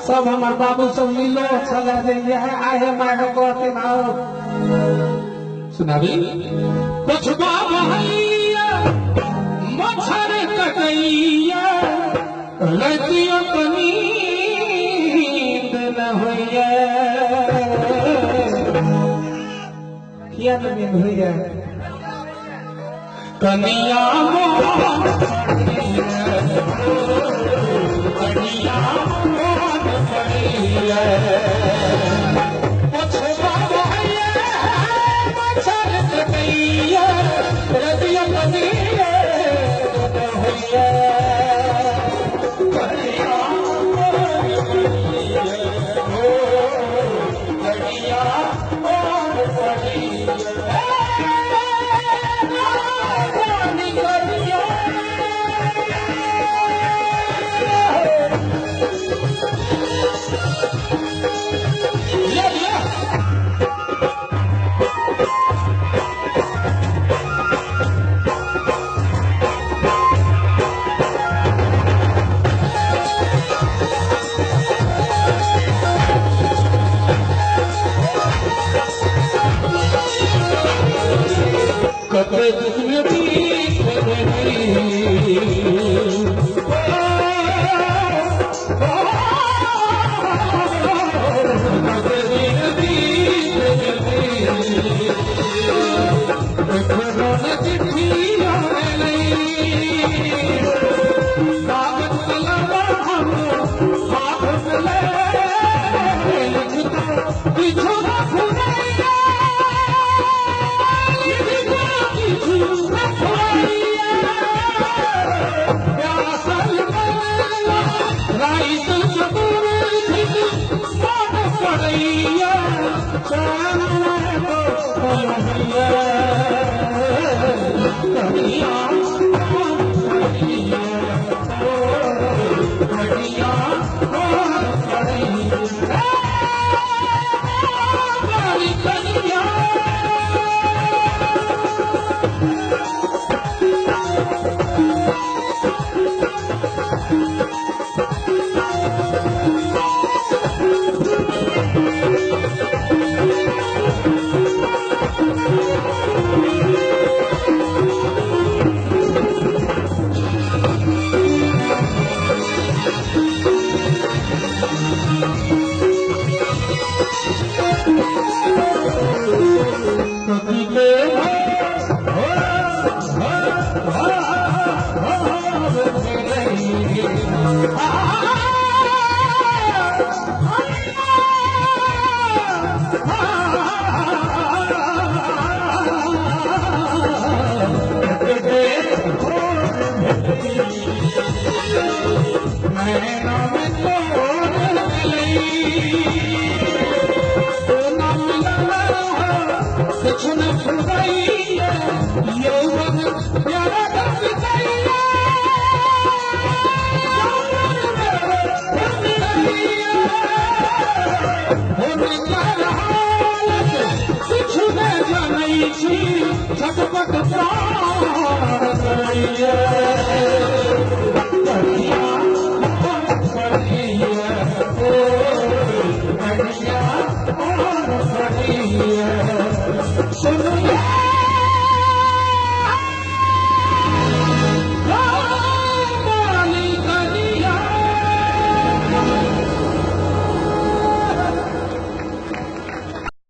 सब हमर बाबू सब लीलो छले जे इएह आहे माय कहथिन आओ सुनाबी पछुआ बहैया मच्छर कटैया रतियो कनी नींद न होइया किया न नींद होइया कनिया मोहन कनिया मोहन पड़िया पछुआ बहैया मच्छर कटैया रतियो कनी नींद होइया कनिया कनिया मोहन पड़िया कते दिन बीत गई कते दिन बीत गई एखनो न चिट्ठी आएलै कागज कलम हम हाथ में ले लिखता किछु न फुरैया मैं नाम तोड़ लई।